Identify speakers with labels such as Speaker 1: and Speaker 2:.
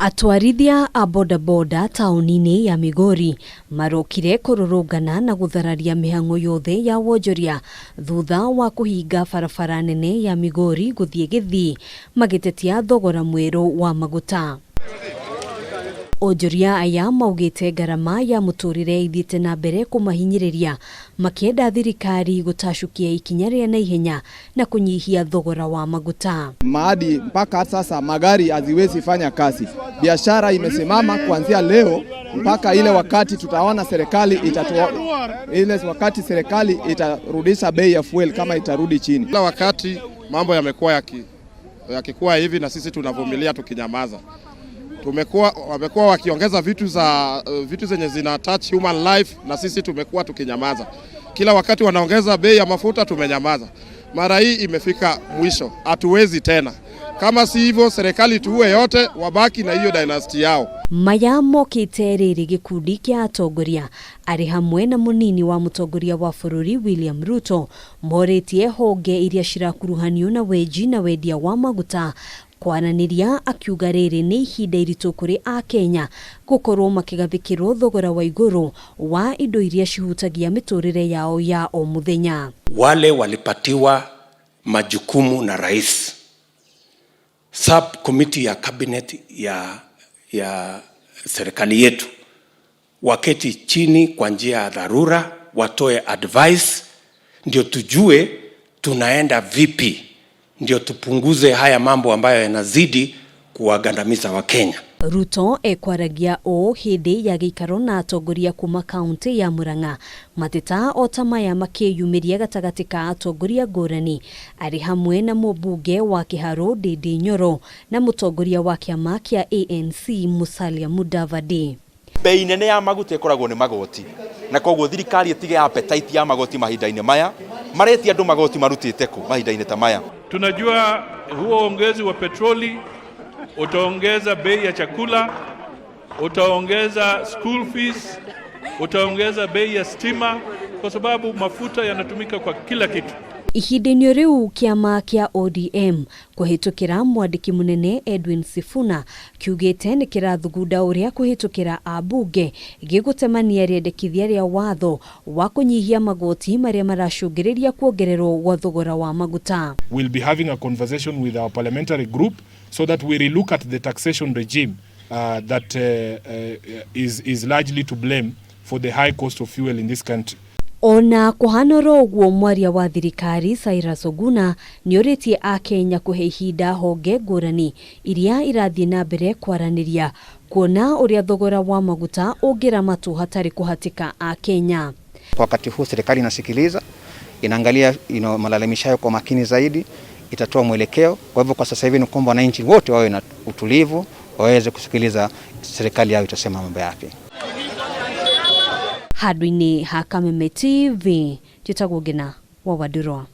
Speaker 1: Atwarithia a bodaboda taũni-inĩ ya Migori marokire kũrũrũngana na gũthararia mĩhang'o yothe ya wonjoria thutha wa kũhinga barabara nene ya Migori gũthiĩ Gĩthii magĩtetia thogora mwerũ wa maguta. Onjoria aya maugĩte ngarama ya mũtũrĩre ithiĩte na mbere kũmahinyĩrĩria makĩenda thirikari gũtacũkia ikinya rĩa naihenya na kũnyihia thogora wa maguta.
Speaker 2: Maadi mpaka sasa magari haziwezi fanya kazi, biashara imesimama kuanzia leo mpaka ile wakati tutaona serikali itatua, ile wakati serikali itarudisha bei ya fuel kama itarudi chini.
Speaker 3: Kila wakati mambo yamekuwa yakikuwa hivi na sisi tunavumilia tukinyamaza. Wamekuwa wakiongeza vitu zenye zina touch human life na sisi tumekuwa tukinyamaza. Kila wakati wanaongeza bei ya mafuta tumenyamaza. Mara hii imefika mwisho, hatuwezi tena. Kama si hivyo, serikali tuue yote, wabaki na hiyo dynasty yao.
Speaker 1: Maya mokĩte rĩrĩ gĩkundi kĩa atongoria arĩ hamwe na mũnini wa mũtongoria wa bũrũri William Ruto morĩtie honge iria cirakuruhanio na wenji na wendia wa maguta kwaranĩria, akiuga rĩrĩ nĩ ihinda iritũ kũrĩ Akenya gũkorwo makĩgathĩkĩrwo thogora wa igũrũ wa indo iria cihutagia mĩtũrĩre yao ya o mũthenya.
Speaker 4: Wale walipatiwa majukumu na rais, sub committee ya cabinet ya serikali yetu waketi chini kwa njia ya dharura, watoe advice, ndio tujue tunaenda vipi, ndio tupunguze haya mambo ambayo yanazidi kuwagandamiza Wakenya.
Speaker 1: Ruto ekwaragia ũũ hĩndĩ ya gĩikaro na atongoria kuma kaunti ya Murang'a, mateta o ta maya makĩyumĩria gatagatĩ ka atongoria ngũrani arĩ hamwe na mũmbunge wa Kĩharũ Ndindi Nyoro na mũtongoria wa kĩama kĩa ANC Musalia Mudavadi.
Speaker 5: Bei nene ya maguta ĩkoragwo nĩ magoti, na koguo thirikari ĩtige appetite ya magoti mahinda-inĩ maya. Maretia andũ magoti marutĩte kũ mahinda-inĩ ta maya?
Speaker 6: Tunajua huo ongezi wa petroli utaongeza bei ya chakula, utaongeza school fees, utaongeza bei ya stima, kwa sababu mafuta yanatumika kwa kila kitu.
Speaker 1: Ihinda-inĩ rĩu, kĩama kĩa ODM kũhĩtũkĩra mwandĩki mũnene Edwin Sifuna kiugĩte nĩ kĩrathugunda ũrĩa kũhĩtũkĩra ambunge gĩgũtemania rĩendekithia rĩa watho wa kũnyihia magoti marĩa maracũngĩrĩria kuongererwo gwa thogora wa maguta.
Speaker 7: We'll be having a conversation with our parliamentary group so that we relook at the taxation regime that is largely to blame for the high cost of fuel in this country.
Speaker 1: Ona kũhana oro ũguo, mwaria wa thirikari Cyrus Oguna nĩorĩtie Akenya kũhe ihinda honge ngũrani iria irathiĩ na mbere kwaranĩria kuona ũrĩa thogora wa maguta ũngĩramatwo hatarĩ kũhatĩka Akenya.
Speaker 8: Kwa wakati huu serikali inasikiliza, inaangalia malalamisho hayo kwa makini zaidi, itatoa mwelekeo. Kwa hivyo kwa sasa hivi ni kwamba wananchi wote wawe na utulivu, waweze kusikiliza serikali yao itasema mambo yapi.
Speaker 1: Handũ-inĩ ha Kameme TV, njĩtagwo Ngina wa Wandũrwa.